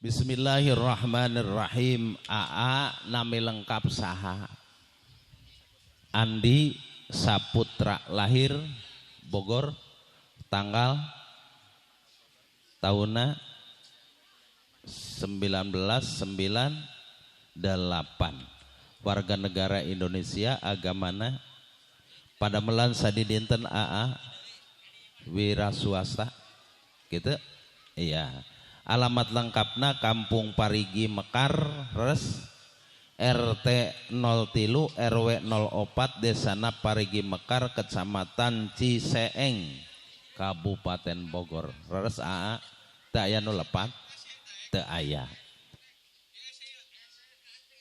Bismillahirrahmanirrahim. AA nami lengkap saha? Andi Saputra, lahir Bogor, tanggal tahunna 1998, warga negara Indonesia, agamana padamelan sadidinten AA wira swasta gitu. Iya. Alamat lengkapna Kampung Parigi Mekar Res RT 03 RW 04 Desana Parigi Mekar, Kecamatan Ciseeng, Kabupaten Bogor. Res AA teu aya nu lepat, teu aya.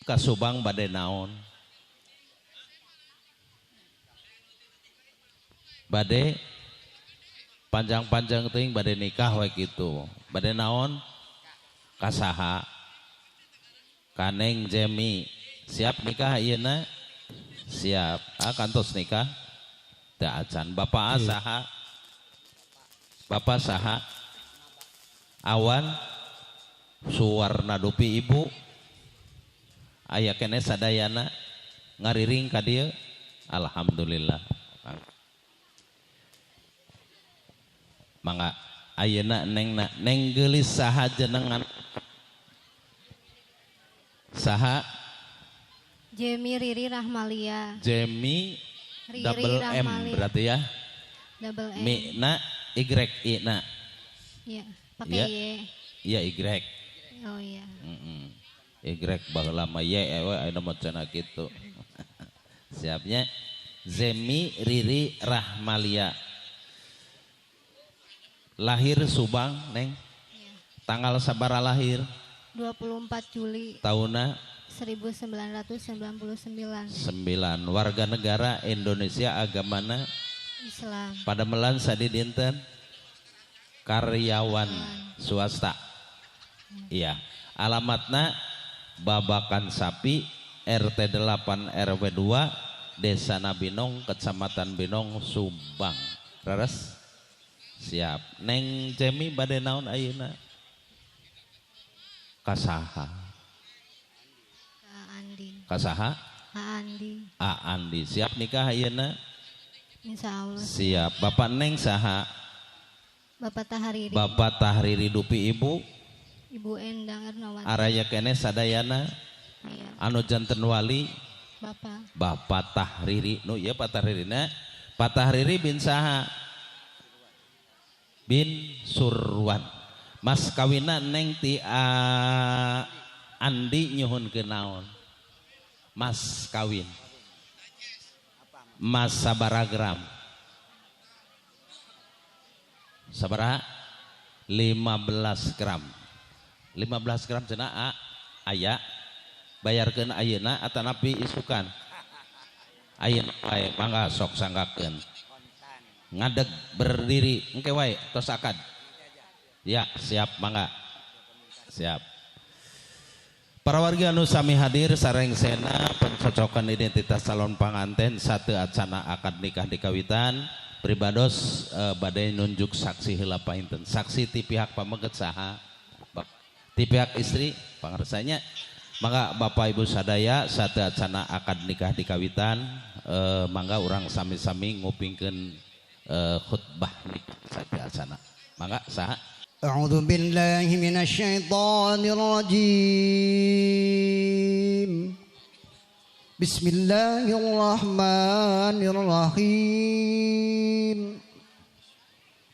Ka Subang bade naon? Bade panjang-panjang teuing bade nikah we kitu. Bade naon? Kasaha? Kaneng Jemi. Siap nikah ayeuna? Siap. Ah kantos nikah? Teu acan. Bapak saha? Bapak saha? Awan Suwarna Dupi ibu. Aya keneh sadayana ngariring ka dieu. Alhamdulillah. Mangga ayeuna nengna neng geulis saha jenengan? Saha? Jemi Riri Rahmalia. Jemi Riri double M Rahmalia. Berarti ya. Double M. Mi na Y I na. Iya, pakai ya. Y. Iya Y. Oh iya. Y baheula mah Y we ayeuna mah cenah kitu. Siapnya Jemi Riri Rahmalia. Lahir Subang, Neng. Ya. Tanggal sabaraha lahir? 24 Juli. Tahunna 1999. 9. Warga negara Indonesia, agamana Islam. Padamelan sadidinten karyawan swasta. Iya. Alamatna Babakan Sapi RT 8 RW 2 Desa Nabinong, Kecamatan Binong, Subang. Rares? Siap. Neng Jemi bade naon ayeuna? Kasaha? Ka Andi. Kasaha? A Andi. A Andi. Siap nikah ayeuna? Insyaallah. Siap. Bapak Neng saha? Bapak Tahriri. Bapak Tahriri dupi ibu? Ibu Endang Ernawati. Araya keneh sadayana? Iya. Anu janten wali? Bapak. Bapak Tahriri. Nu ieu Pak Tahririna. Pak Tahriri bin saha? Bin Surwan. Mas kawina Neng ti Andi nyuhunkeun naon? Mas kawin. Mas sabaraha gram? Sabaraha? 15 gram. 15 gram cenah aya. Bayarkeun ayeuna atanapi isukan? Ayeuna wae mangga sok sanggakeun. Ngadeg berdiri engke wae tos akad. Ya, siap mangga. Siap. Para warga anu sami hadir sareng sena pencocokan identitas calon panganten satu acana akad nikah dikawitan pribados bade nunjuk saksi heula painten. Saksi ti pihak pameget saha? Ti pihak istri pangarsanya. Mangga Bapak Ibu sadaya satu acana akad nikah dikawitan mangga urang sami-sami ngupingkeun khutbah nikah satu acana. Mangga saha? A'udzu billahi minasyaitonir rajim. Bismillahirrahmanirrahim.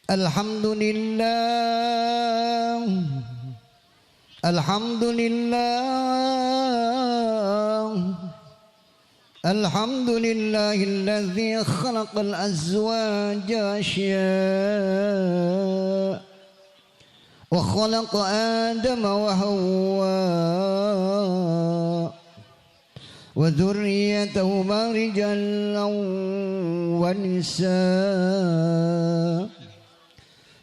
Alhamdulillah. Alhamdulillah. Alhamdulillahilladzi khalaqal azwaja asya' wa khalaqa Adama wa Hawwa wa dzurriyyatahuma rijalan wa nisaa.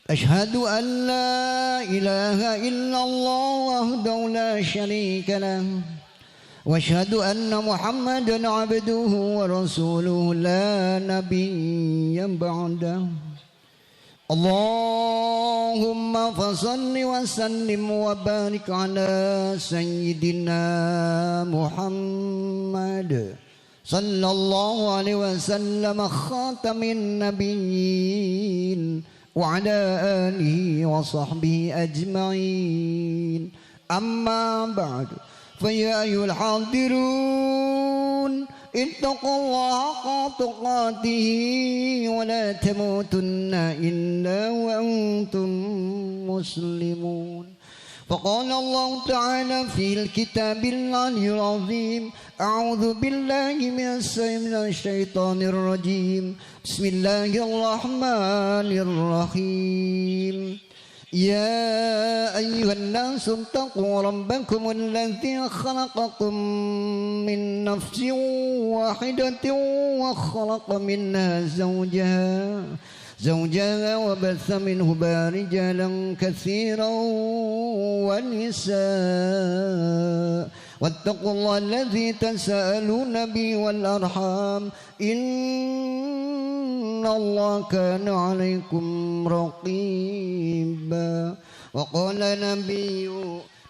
Ashhadu an la ilaha illallah wahdahu la syarika lah wa ashhadu anna Muhammadan abduhu wa rasuluhu la nabiyya ba'dahu. اللهم فصل وسلم وبارك على سيدنا محمد صلى الله عليه وسلم خاتم النبيين وعلى آله وصحبه أجمعين. أما بعد فيا أيها الحاضرون اتقوا الله حق تقاته ولا تموتن إلا وأنتم مسلمون. فقال الله تعالى في الكتاب العلي العظيم: أعوذ بالله من الشيطان الرجيم، بسم الله الرحمن الرحيم. يا أيها الناس اتقوا ربكم الذي خلقكم من نفس واحدة وخلق منها زوجها وبث منهما رجالا كثيرا ونساء واتقوا الله الذي تساءلون به والأرحام إن الله كان عليكم رقيبا. وقال نبي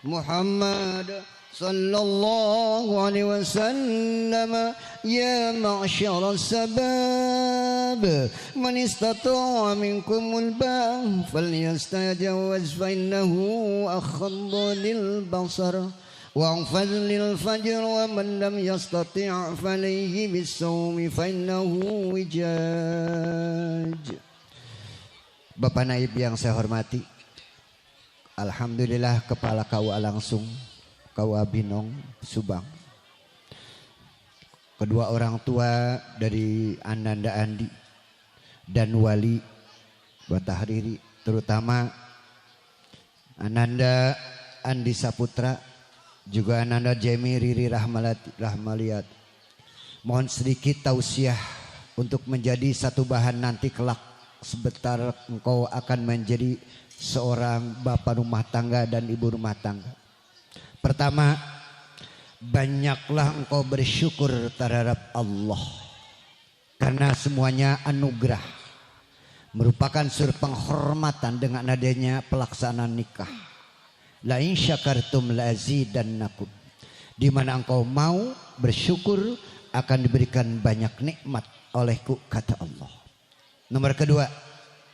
محمد صلى الله عليه وسلم: يا معشر الشباب من استطاع منكم الباء فليستجوز فإنه أخض للبصر وأنفذ للفجر، ومن لم يستطع فعليه بالصوم فإنه وجاج. Bapak Naib yang saya hormati, alhamdulillah Kepala KUA langsung KUA Binong Subang, kedua orang tua dari Ananda Andi dan Wali Batahriri, terutama Ananda Andi Saputra, juga Ananda Jemi Riri Rahmaliat. Mohon sedikit tausiah untuk menjadi satu bahan nanti kelak sebentar engkau akan menjadi seorang bapak rumah tangga dan ibu rumah tangga. Pertama, banyaklah engkau bersyukur terhadap Allah, karena semuanya anugerah, merupakan sur penghormatan dengan adanya pelaksanaan nikah. La in syakartum la azidannakum. Di mana engkau mau bersyukur akan diberikan banyak nikmat olehku, kata Allah. Nomor kedua,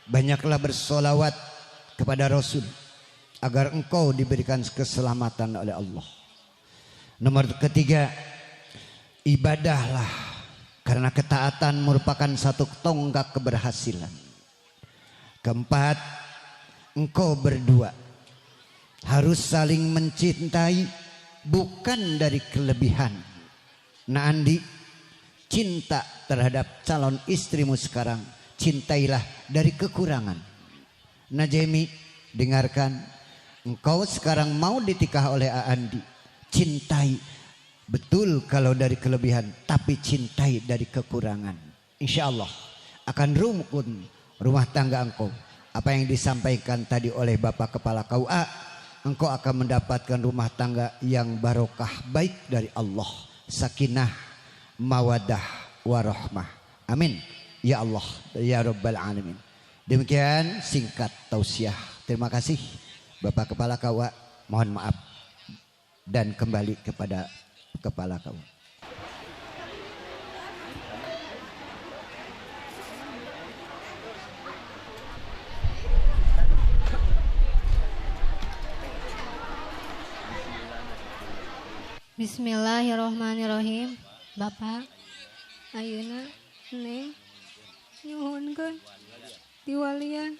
banyaklah bersolawat kepada Rasul agar engkau diberikan keselamatan oleh Allah. Nomor ketiga, ibadahlah, karena ketaatan merupakan satu tonggak keberhasilan. Keempat, engkau berdua harus saling mencintai, bukan dari kelebihan. Nah Andi, cinta terhadap calon istrimu sekarang, cintailah dari kekurangan. Nah Jemi, dengarkan, engkau sekarang mau ditikah oleh Andi, cintai betul kalau dari kelebihan, tapi cintai dari kekurangan. Insya Allah akan rukun rumah tangga engkau. Apa yang disampaikan tadi oleh Bapak Kepala KUA, engkau akan mendapatkan rumah tangga yang barokah baik dari Allah, sakinah, mawadah, warahmah. Amin. Ya Allah, ya Rabbal Alamin. Demikian singkat tausiah. Terima kasih Bapak Kepala KUA, mohon maaf dan kembali kepada Kepala KUA. Bismillahirrahmanirrahim. Bapak, ayeuna neng nyuhunkeun diwalian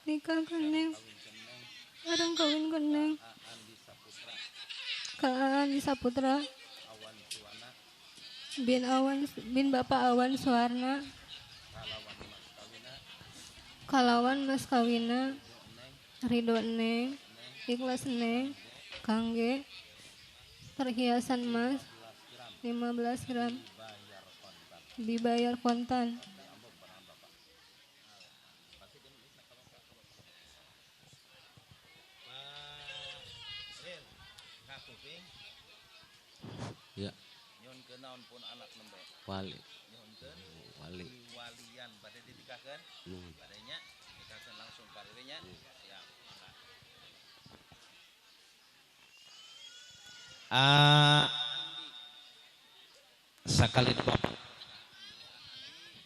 nikahkeun neng bareng kawinkeun neng ka Andi Saputra bin Awan bin Bapak Awan Suwarna kalawan mas kawina ridho neng ikhlas neng kangge perhiasan emas 15 gram dibayar kontan. Ya. Wali. Wali. Nikahkan langsung Pak Ririnya. Siap. Sakali Bapak.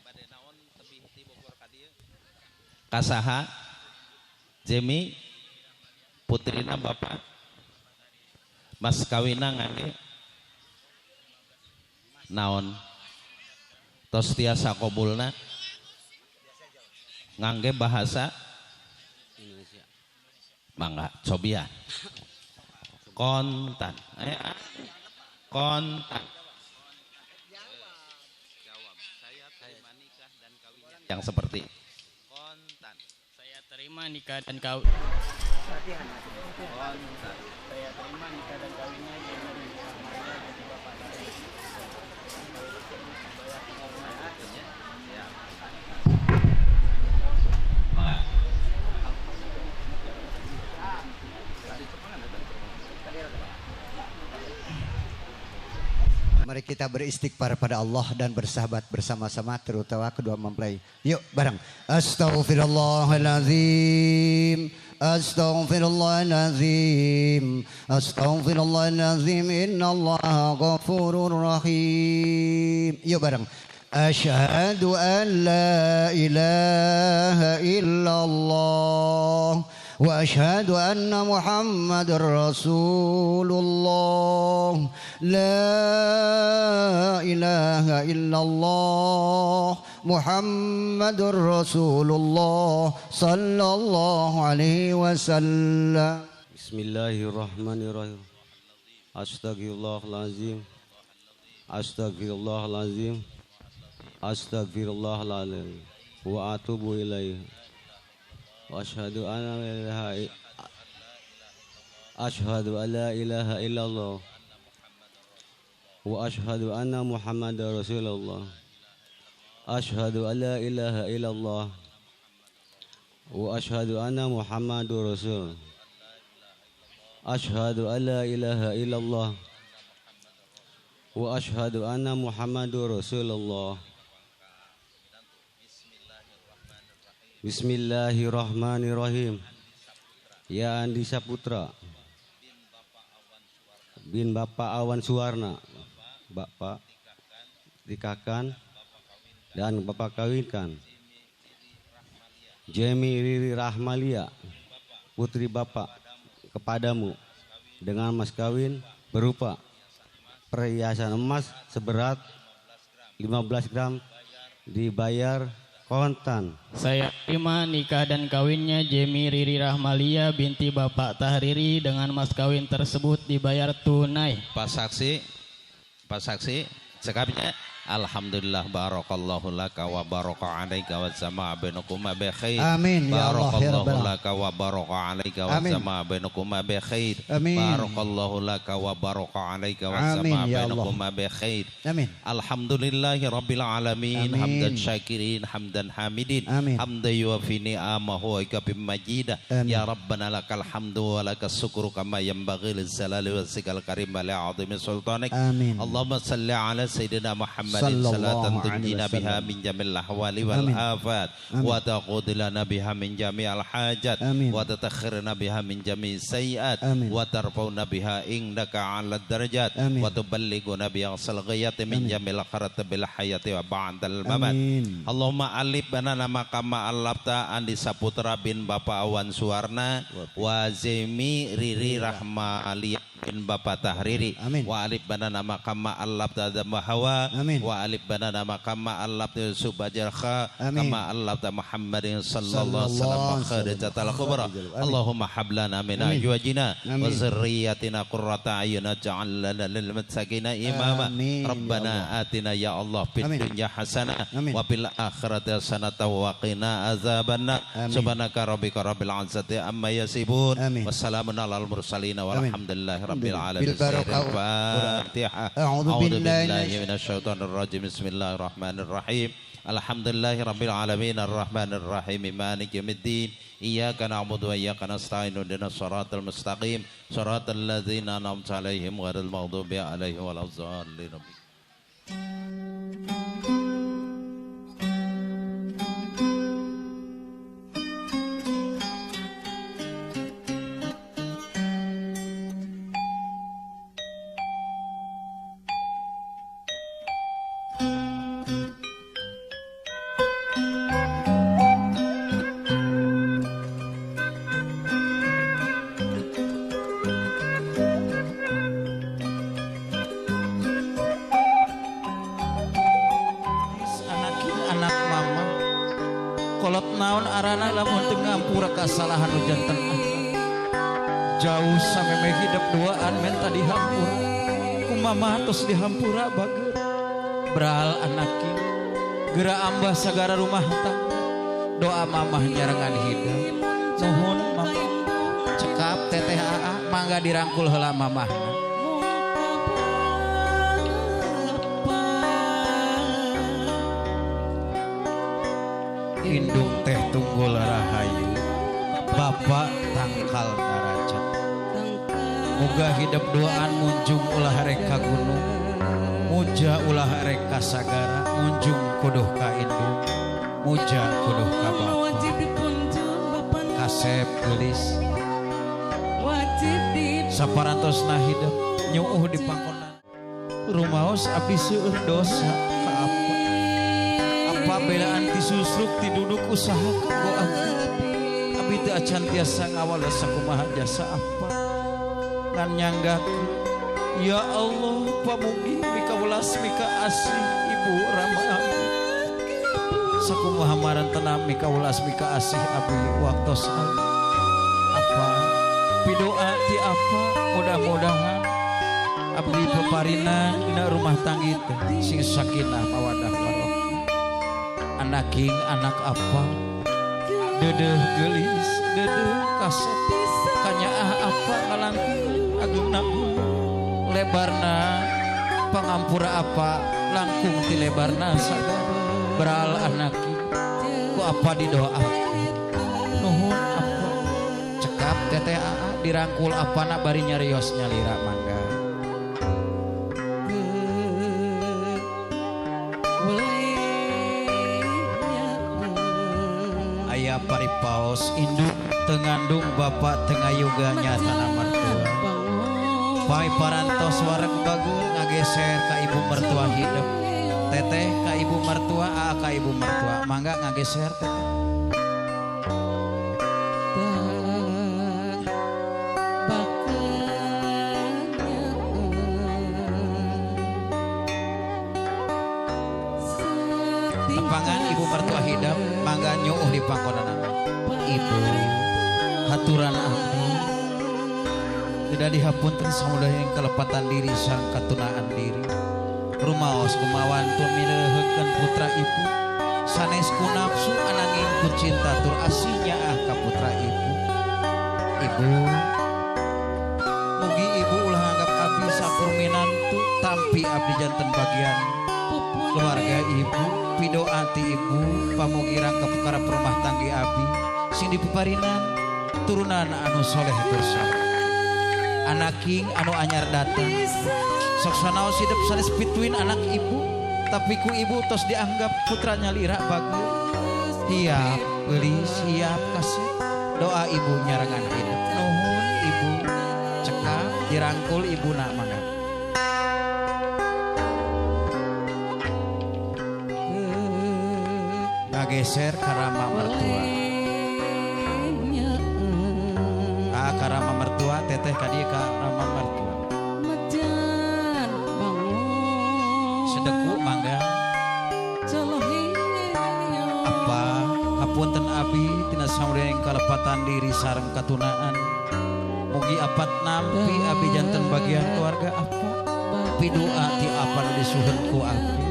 Bade naon tebih ti Bogor ka dieu? Kasaha? Jemi putrina Bapak. Mas kawina ngangge naon? Tos tiasa kobulna ngangge bahasa Indonesia. Mangga cobia. Kontan. Kontan. Jawab, saya terima nikah dan kawinnya yang seperti kontan. Saya terima nikah dan kawin. Kontan. Saya terima nikah dan kawinnya jadi bapak saya. Mari kita beristighfar pada Allah dan bersahabat bersama-sama, terutama kedua mempelai. Yuk bareng. Astaghfirullahalazim, astaghfirullahalazim, astaghfirullahalazim, innallaha ghafurur rahim. Yuk bareng. Asyhadu an la ilaha illallah wa asyhadu anna Muhammadar Rasulullah. La ilaha illallah Muhammadur Rasulullah sallallahu alaihi wasallam. Bismillahirrahmanirrahim. Astaghfirullahalazim, astaghfirullahalazim, astaghfirullahalazim wa atubu ilaih. Wa asyhadu an la ilaha, asyhadu an la ilaha illallah wa asyhadu anna Muhammadar Rasulullah. Asyhadu an la ilaha illallah wa asyhadu anna Muhammadur Rasul. Asyhadu an la ilaha illallah wa asyhadu anna Muhammadur Rasulullah. Bismillahirrahmanirrahim. Ya Andi Saputra bin Bapak Awan Suwarna, Bapak nikahkan dan Bapak kawinkan Jemi Riri Rahmalia putri Bapak kepadamu dengan mas kawin berupa perhiasan emas seberat 15 gram dibayar kontan. Saya terima nikah dan kawinnya Jemi Riri Rahmalia binti Bapak Tahriri dengan mas kawin tersebut dibayar tunai. Pak saksi, Pak saksi, cekapnya. Alhamdulillah barakallahu laka wa baraka alaika wa jama'a bainakuma bi khair. Amin ya Allah ya Rabbal Barakallahu laka wa baraka alaika wa jama'a bainakuma bi khair. Amin. Barakallahu laka wa baraka alaika wa jama'a ya Allah. bainakuma bi khair. Amin. Alhamdulillahi rabbil alamin, Amin. hamdan syakirin, hamdan hamidin, Amin. hamdan yuwafi ni'amahu wa yukafi majidah. Amin. Ya Rabbana lakal hamdu wa lakas syukru kama yanbaghi lil jalali wal ikram karim wa li 'azimi sultanik. Amin. Allahumma salli ala sayyidina Muhammad Sallallahu salatan alaihi tunjina biha wasallam. min jamil ahwali wal Amin. afat Amin. wa taqudilana biha min jami'al hajat Amin. wa tatakhirna biha min jami'is sayiat Amin. wa tarfa'una biha indaka 'ala darajat Amin. wa tuballighuna bi aqsal ghayati min Amin. jamil khairati bil hayati wa ba'dal mamat. Amin. Allahumma alif bana nama kama alafta Andi Saputra bin Bapak Awan Suwarna wa Zemi Riri Rahmalia bin Bapak Tahriri. Amin. Wa alif bana nama kama alafta Adam wa Hawa. Amin. Wa alif bana nama kama alafta Yusuf Bajarkha Amin. kama alafta Muhammadin sallallahu alaihi wasallam khadijatal kubra. Amin. Allahumma hablana min Amin. azwajina wa Amin. zurriyyatina qurrata a'yun waj'al lana lil muttaqina imama. Amin, ya Rabbana atina ya Allah fid Amin. dunya hasanah Amin. wa fil akhirati hasanah wa qina azabannar. Amin. Subhanaka rabbika rabbil izzati amma yasifun. Amin. Wassalamun alal mursalin walhamdulillahi rabbil alamin. Bil barakah. Fatihah. A'udzu A'udzu billahi billahi minasyaitonir rajim. Bismillahirrahmanirrahim. Alhamdulillahi rabbil alamin arrahmanir rahim maliki yaumiddin. Iyyaka na'budu wa iyyaka nasta'in ihdinas siratal mustaqim siratal ladzina an'amta 'alaihim ghairil maghdubi 'alaihim waladdallin. Ngampuranana lamun teu ngampura kasalahan nu janten anak. Jauh sameme hidup duaan menta dihampura. Ku mamah tos dihampura bager. Beral anaki geura ambah sagara rumah tangga. Doa mamah nyarengan hidup. Nuhun mamah. Cekap teteh aa mangga dirangkul heula mamahna. Indung teh tunggul rahayu, bapak tangkal darajat. Muga hidup duaan munjung ulah rek ka gunung, muja ulah rek ka sagara, munjung kuduh ka indung, muja kuduh ka bapak. Kasep geulis, saparantosna hidup nyuuh di pangkonan. Rumaos abdi seueur dosa ka apa? Apa belaan ti susruk ti duduk usaha kanggo abdi. Abdi teu acan tiasa ngawales sakumaha jasa apa. Ngan nyanggakeun ya Allah pamugi mika welas mika asih ibu rama abdi. Sakumaha marantena mika welas mika asih abdi waktos abdi. Apa pidoa ti apa mudah-mudahan abdi peparinan dina rumah tanggi teh sing sakinah mawadah warahmah. Anaking anak apa dedeh geulis dedeh kasep kanyaah apa ngalangkungan agengna lebarna pangampura apa langkung ti lebarna sagara beral anaki ku apa didoakeun nuhun apa cekap teteh aa dirangkul apana bari nyarios nyalira mangga. Aya paripaos induk tengandung bapak tengayuga nyatana mertua. Pai parantos wareg bager ngageser ka ibu mertua hidup. Teteh ka ibu mertua, aa ka ibu mertua. Mangga ngageser teteh. Tepangan ibu mertua hidup, mangga nyuuh di pangkonana. Ibu haturan abdi tidak dihapunten samudaya yang kelepatan diri sareng katunaan diri. Rumaos kumawan tumileuheungkeun putra ibu sanes ku nafsu ananging ku cinta tur asihnya ah ka putra ibu. Ibu mugi ibu ulah anggap abdi sakur minantu tampi abdi janten bagian keluarga ibu. Pidoa ti ibu pamugi rangkep perkara rumah tanggi abdi sing dipeparinan turunan anu soleh bersama. Anaking anu anyar datang sok sanaos hidup sanes pituin anak ibu tapi ku ibu tos dianggap putranya lira bagus. Siap geulis siap kasih doa ibu nyarengan hidup. Nuhun ibu cekap dirangkul ibu nak mangga. Ngageser ka rama mertua. Ah ka rama mertua teteh ka dieu ka rama mertua. Sedeku mangga. Apa hapunten abi tina samudaya yang kalepatan diri sareng katunaan. Mugi apat nampi abi janten bagian keluarga apa. Pidoa ti apa nu disuhun ku abdi.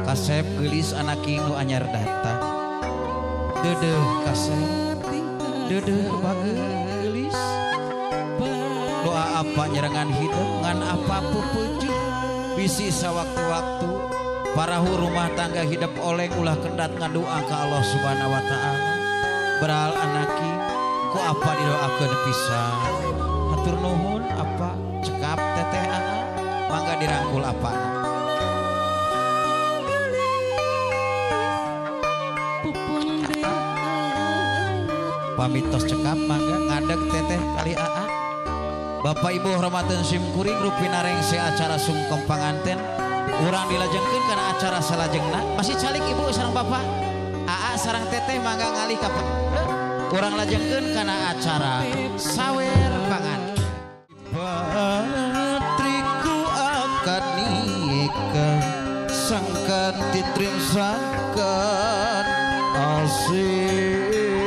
Kasep geulis anaking nu anyar datang. Dedeh kasep dedeh bager geulis. Doa apa nyerengan hidup ngan apa pupeujeun. Bisi sawaktu-waktu parahu rumah tangga hidup oleng ulah kendat ngadua ka Allah Subhanahu wa taala. Beral anaki ku apa didoakeun pisan. Hatur nuhun apa cekap teteh aa mangga dirangkul apana. Pamit tos cekap mangga ngadeg teteh kali aa. Bapak Ibu hormateun sim kuring rupina rengse acara sungkem panganten urang dilajengkeun kana acara salajengna. Masih calik ibu sareng bapak aa sareng teteh mangga ngalih ka urang lajengkeun kana acara sawer pangan. Patriku akad nikah sangkan titrim sangkan asih.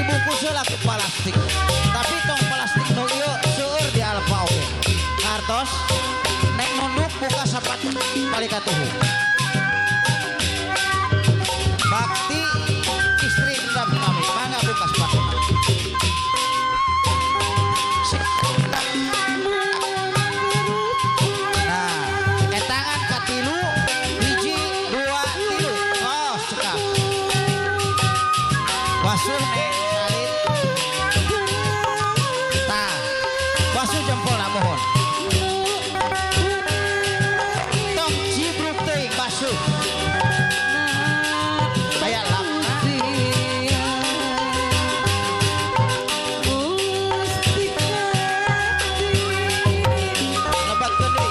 Dibungkus heula ku plastik. Tapi tong plastik nu ieu seueur di Alfa oge. Kartos neng nunduk buka sepatu balik ka tuhu. Bakti istri terhadap suami, mangga buka sepatu. Nah, etangan katilu, hiji, dua, tilu. Oh, cekap. Basuh neng salit. Tah, basuh jempolna mohon. Tong cibruk teuing basuh. Aya lapna. Lebatkeun deui.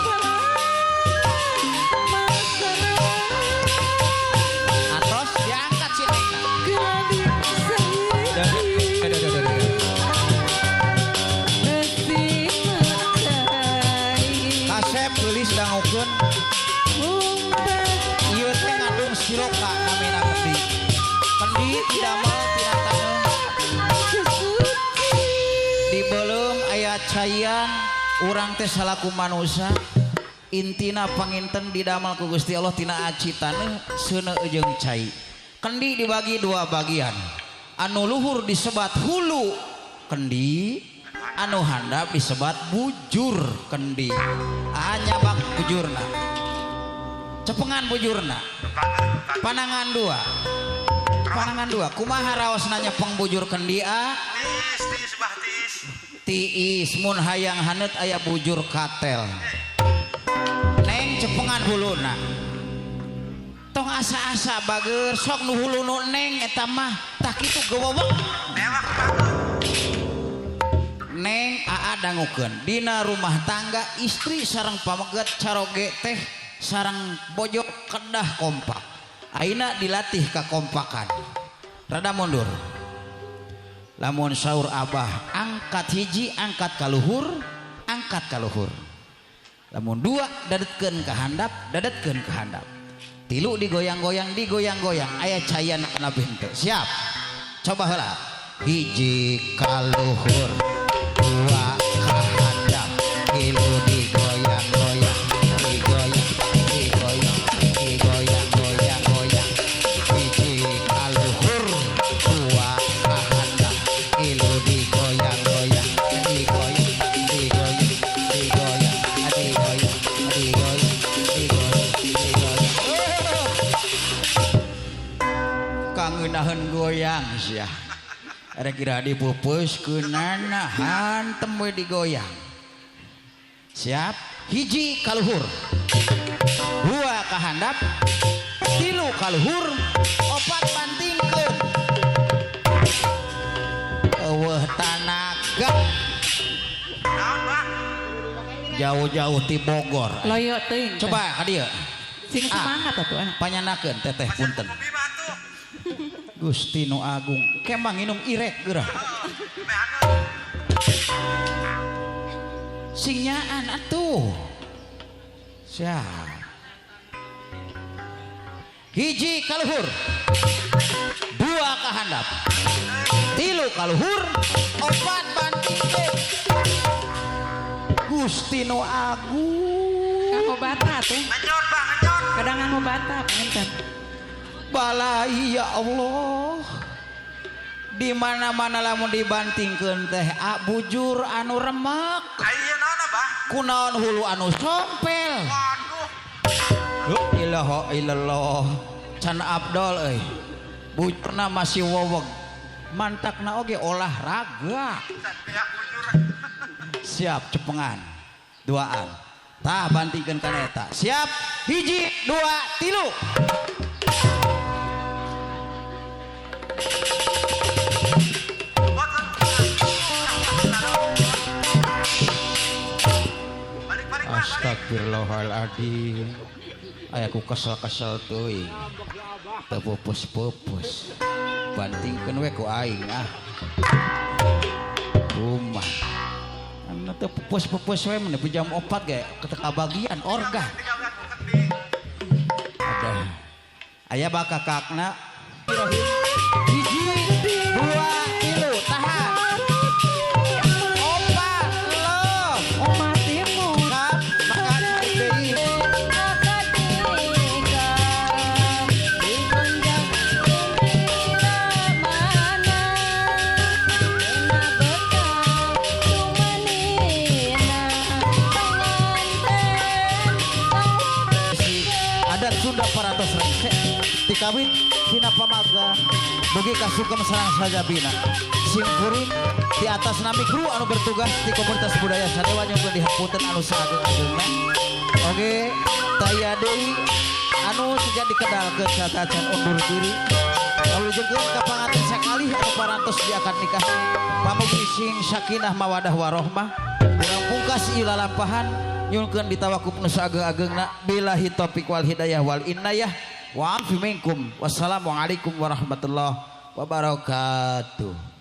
Atos diangkat si nengna. Kasep geulis dangukeun. Ieu teh ngandung siloka namina kendi. Kendi didamel tina taneuh. Dibeuleum aya caian urang teh salaku manusa intina panginten didamel ku Gusti Allah tina aci taneuh seuneu jeung cai. Kendi dibagi dua bagian. Anu luhur disebat hulu kendi, anu handap disebat bujur kendi. Hanya bak bujurna. Cepengan bujurna. Panangan dua. Panangan dua. Kumaha raosna nyepeng bujur kendi a? Tiis, bah tiis. Tiis mun hayang haneut aya bujur katel. Neng cepengan huluna. Tong asa-asa bager sok nu hulu nu neng eta mah tah kitu gewewek. Neng aa dangukeun dina rumah tangga istri sareng pameget caroge teh sareng bojo kedah kompak. Ayeuna dilatih kakompakan. Rada mundur. Lamun saur abah angkat hiji angkat ka luhur, angkat ka luhur. Lamun dua dadetkeun ka handap, dadetkeun ka handap. Tilu digoyang-goyang, digoyang-goyang aya caian kana henteu. Siap. Coba heula. Hiji ka luhur, dua ka handap, tilu digoyang-goyang, digoyang, digoyang, digoyang-goyang, goyang. Hiji ka luhur, dua ka handap, tilu digoyang-goyang, digoyang, digoyang, digoyang, digoyang, digoyang, digoyang, digoyang. Kangeunaheun goyang sia. Rek kira dipupeuskeunana hantem we digoyang. Siap, hiji ka luhur, dua ka handap, tilu ka luhur, opat bantingkeun. Eueuh tanaga. Jauh-jauh ti Bogor. Loyo teuing. Coba ka dieu. Sing semangat atuh ah. Panyanakeun teteh punten. Gusti nu agung, kemang nginum irek geurah. Sing nyaan atuh. Siap. Hiji ka luhur, dua ka handap, tilu ka luhur, opat bantingkeun. Gusti nu agung. Nganggo bata tuh. Ngenyot bah, ngenyot. Kadang nganggo bata punten. Balai ya Allah. Di mana-mana lamun dibantingkeun teh a bujur anu remek. Aya naon bah? Kunaon hulu anu sompel. Waduh. La ilaha illallah. Can Abdol euy. Bujurna masih woweg. Mantakna oge olahraga. Siap cepengan. Duaan. Tah bantingkeun kana eta. Siap. Hiji, dua, tilu. Astagfirullahaladzim. Aya ku kesel-kesel teuing. Teu pupus-pupus. Bantingkeun we ku aing ah. Rumah. Anu teu pupus-pupus we mun jam 4 ge kabagian orga. Ada. Aya bakakakna. Hiji, dua, tilu. Dikawit tina pamaga dugi ka sugeng sareng sajabina. Simkuring di atas nami kru anu bertugas di komunitas budaya Sadewa nyungkeun dihapunten anu saageng-agengna. Oge taya deui anu sejak dikedalkeun satacan undur diri. Kawilujengkeun ka panganten sakalih anu parantos di akad nikah. Pamugi sing sakinah mawadah warohmah. Urang pungkas ieu lalampahan nyungkeun ditawakup nu saageng-agengna billahi taufik wal hidayah wal inayah wa afi minkum. Wassalamualaikum warahmatullahi wabarakatuh.